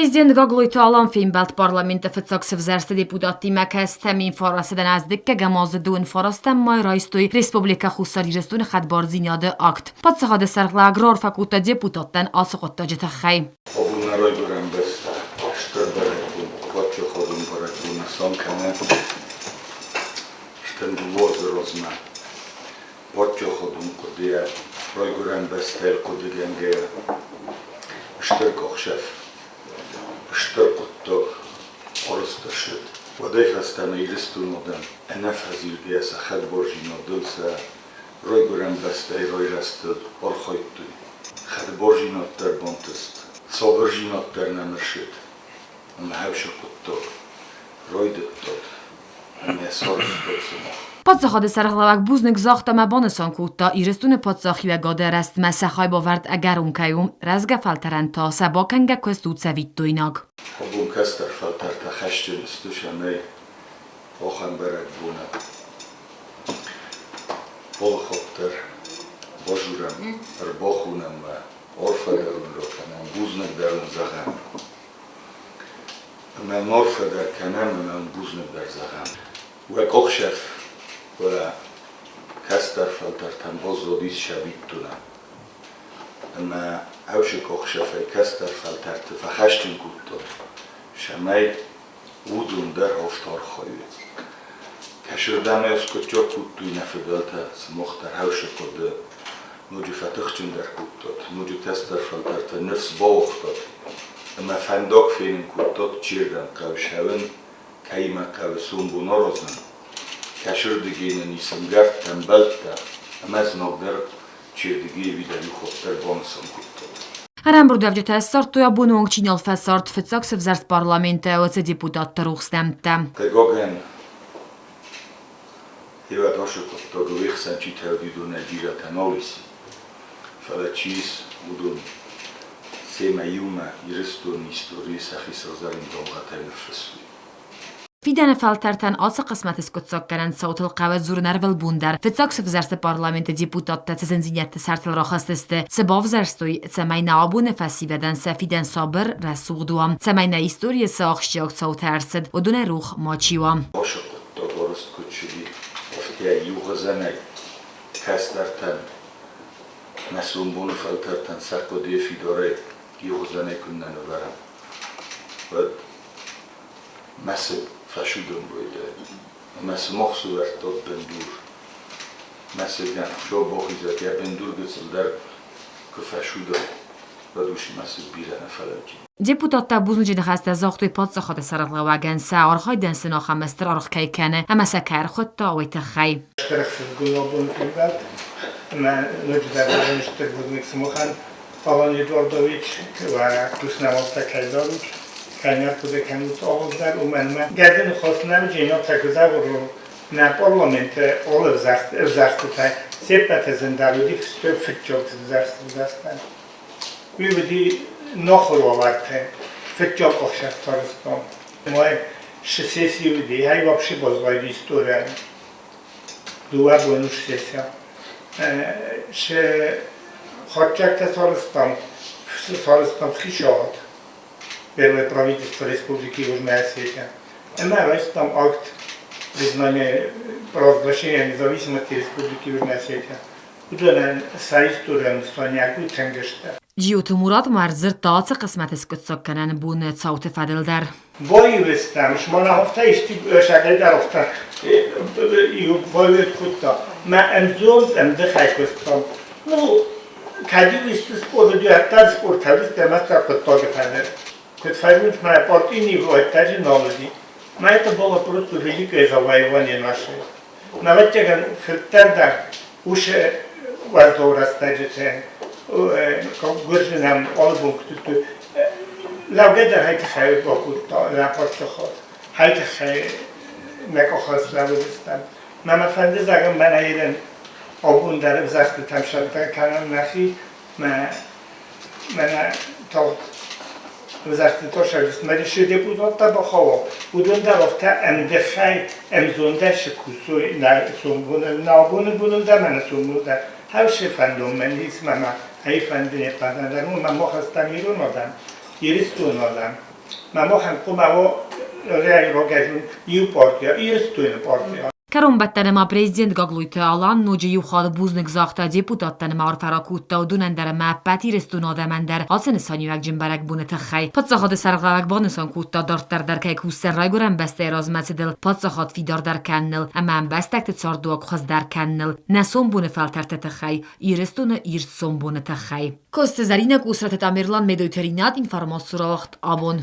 Президент Гаглойты Алан фембӕлд парламенты фыццаг сывзӕрсты депутаттимӕ, кӕцытӕ 1009 аз дыккӕгӕм азы дыууын фарастӕм май райстой Республикӕ Хуссар Ирыстоны хӕдбардзинады акт. Паддзахады сӕргълӕг раарфӕ кодта депутаттӕн ацы хъуыддаджы тыххӕй. Абон нӕ райгуырӕн бӕстӕ стыр бӕрӕгбон, паддзахадон бӕрӕгбон нысан кӕны 32 азы размӕ. Паддзахадон хъуыдыйӕ райгуырӕн бӕстӕйыл хъуыдыгӕнгӕйӕ, стыр къахсӕф, стыр хъуыддаг арӕзт ӕрцыд. Уӕдӕй фӕстӕмӕ Ирыстоны адӕм ӕнӕфӕзилгӕйӕ сӕ хӕдбардзинадыл, сӕ райгуырӕн бӕстӕйы райрӕзтыл архайдтой. Хӕдбардзинад дӕр бантыст, сабырдзинад дӕр нӕм ӕрцыд, ӕмӕ хӕвсы хъуыддаг райдыдтат ӕмӕ сарӕзтат сымах. Паддзахады сӕргълӕууӕг бузныг загъта ӕмӕ банысан кодта, Ирыстоны паддзахиуӕгады рӕзтмӕ сӕ хайбавӕрд ӕгӕрон кӕй у, рӕзгӕ фӕлтӕрӕн та сӕ бакӕнгӕ куыст у цӕвиттойнаг. Абон кӕстӕр фӕлтӕртӕ хӕсджын сты цӕмӕй ахӕм бӕрӕгбоны алыхатт дӕр базурӕм, ӕрбахонӕм уӕ, арфӕ дӕр уын ракӕнӕм, бузныг дӕр уын зӕгъӕм. Ӕмӕ уын арфӕ дӕр кӕнӕм ӕмӕ уын бузныг дӕр зӕгъӕм. Уӕ къухсӕф, уӕ кӕстӕр фӕлтӕртӕн баззадис сабидтонӕн. Ӕмӕ ӕвзыг къухсӕфӕй кӕстӕр фӕлтӕрты фӕхӕсджын кодтат, цӕмӕй уыдон дӕр афтӕ архайой. Кӕсырдӕм ӕскъуыддзаг кодтой нӕ фыдӕлтӕ, сымах дӕр хӕвсы хъуыды ноджы фӕтыхджындӕр кодтат, ноджы кӕстӕр фӕлтӕрты ныфс бауагътат ӕмӕ фӕндаг фенын кодтат, чердӕм хъӕуы цӕуын, кӕимӕ хъӕуы сомбон аразын. Кӕсырдыгӕй нын ис ӕмгӕрттӕ, ӕмбӕлттӕ ӕмӕ знаг дӕр чердыгӕй уидӕн иу хатт дӕр банысан кодтат. Ӕрӕмбырдуӕвджытӕ ссардтой абоны онг чи нал фӕцард, фыццаг сывзӕрст парламенты уыцы депутатты рухс нӕмттӕ. Хъыгагӕн, Еуӕд ацы хъуыддагыл уе хсӕн чи тӕвдидонӕй бирӕтӕ нал ис, фӕлӕ чи ис, уыдон семӕ иумӕ Ирыстоны историйы сӕхи сыгъзӕрин дамгъӕтӕй ныффыссой. Фидӕны фӕлтӕртӕн ацы хъысмӕты скъуыддзаггӕнӕн цаутыл хъӕуы дзурын ӕрвылбон дӕр. Фыццаг сывзӕрсты парламенты депутаттӕ цы зындзинӕдты сӕртыл рахызтысты, цы бавзӕрстой, цӕмӕй нӕ абоны фӕсивӕдӕн сӕ фидӕн сабыр, рӕсугъд уа, цӕмӕй нӕ историйы цы ахсджиаг цаутӕ ӕрцыд, уыдонӕй рох мачи уа. Ацы хъуыддаг арӕзт куыд цыди, афтӕ иугъӕдзӕнӕй кӕстӕртӕн, нӕ сомбоны фӕлтӕртӕн сӕ хъуыдыйы фидарӕй иугъӕдзӕнӕй куыннӕ нывӕрӕм, уӕд мӕсыг фӕсудын байдайы ӕмӕ сымах сывӕрдтат бындур. Мӕсыгӕн Хуыцау бахизӕд, йӕ бындур гыццылдӕр куы фӕсуда, уӕд уыцы мӕсыг бирӕ нӕ фӕлӕудзи. Депутаттӕ бузныджы ныхӕстӕ загътой паддзахады сӕргълӕууӕгӕн, сӕ архайдӕн сын ахӕм стыр аргъ кӕй кӕны ӕмӕ сӕ кӕй ӕрхуыдта, уый тыххӕй. Стыр ӕхсызгон абон фембӕлд ӕмӕ ноджыдӕр зӕгъын стыр бузныг сымахӕн, Алан Эдуардович, уӕ куснӕуӕлтӕ кӕй дарут, кӕй нӕ хъуыды кӕнут алывдӕр, уымӕн ӕмӕ гӕды ныхас нӕм джейнатӕ куыдзӕвӕрыл нӕ парламенты алы ӕвзӕрстытӕ се ппӕты зындӕр уыди фыццаг ӕвзӕрстытӕн. Уый уыди нохуыр уавӕрты фыццаг ӕхсӕвтарыстон. Мой сессии уыди, ай вообще баззайди историяйы. Дыууӕ боны сессия. Хатдзӕгтӕ сарӕзтам, сарӕзтам хицауад, первое правительство Республики Южная Осетия. Ӕмӕ райстам акт признания провозглашения независимости Республики Южная Осетия. Уыдонӕн сӕ историйӕн нысаниуӕг у тынг стыр. Джиоты Мурат ма ӕрдзырдта ацы хъысмӕты скъуыддзаггӕнӕн боны цауты фӕдыл дӕр. Боивыстам, смонаховта исти шагайдаровта боивет кодта. Мӕ ӕмзонд ӕмдыхӕй куыстам. Ну, кӕд-иу исты спорт уыди, ӕддӕр спорт ӕвдыст ӕмӕ сӕ хъуыддаджы фӕдыл. Куыд фӕзынд мӕ партийный уӕддӕджы нал уыди. Мӕ это было просто великое завоевание наше. Ӕвӕццӕгӕн, фыддӕр дӕр уыцы уӕззау рӕстӕджыты гуырдзы нӕм алы бон куы лӕугӕ дӕр хай тыххӕй бакодта нӕ паддзахад, хай тыххӕй нӕ къухы слӕууыдыстӕм. Мӕ мӕ фӕнды зӕгъын, мӕнӕ ерын абон дӕр ӕвзӕрстытӕм сӕттӕ кӕнӕм нӕхи, мӕ мӕнӕ тагъд ӕвзӕрстытӕ сӕрдыстмӕ депутаттӕ бахауа, уыдон дӕр афтӕ ӕмдыхӕй, ӕмзондӕй цы кусой нӕ сомбоны, нӕ абоны боныл дӕр ӕмӕ нӕ сомбоны дӕр. Хӕрзы фӕндон мӕн ис, мӕ ӕй фӕнды не ппӕтӕн дӕр, уымӕн мах стӕм ирон адӕм, Ирыстоны адӕм. Мӕ махӕн хъуамӕ уа райрогӕзон иу партия, Ирыстоны партия. Кӕронбӕттӕны ма президент Гаглойты Алан ноджы иу хатт бузныг загъта депутаттӕн ӕмӕ арфӕ ракодта уыдонӕн дӕр ӕмӕ ӕппӕт Ирыстоны адӕмӕн дӕр ацы нысаниуӕгджын бӕрӕгбоны тыххӕй. Паддзахады сӕргълӕууӕг банысан кодта, дарддӕр дӕр кӕй кусдзӕн райгуырӕн бӕстӕйы размӕцыдыл, паддзахад фидардӕр кӕныныл ӕмӕ ӕмбӕстӕгты цардуаг хуыздӕр кӕныныл, нӕ сомбоны фӕлтӕрты тыххӕй, Ирыстоны ирд сомбоны тыххӕй. Косты Зӕринӕ, Къусраты Тамерлан, Медойты Ринат, информаци рауагъд абон.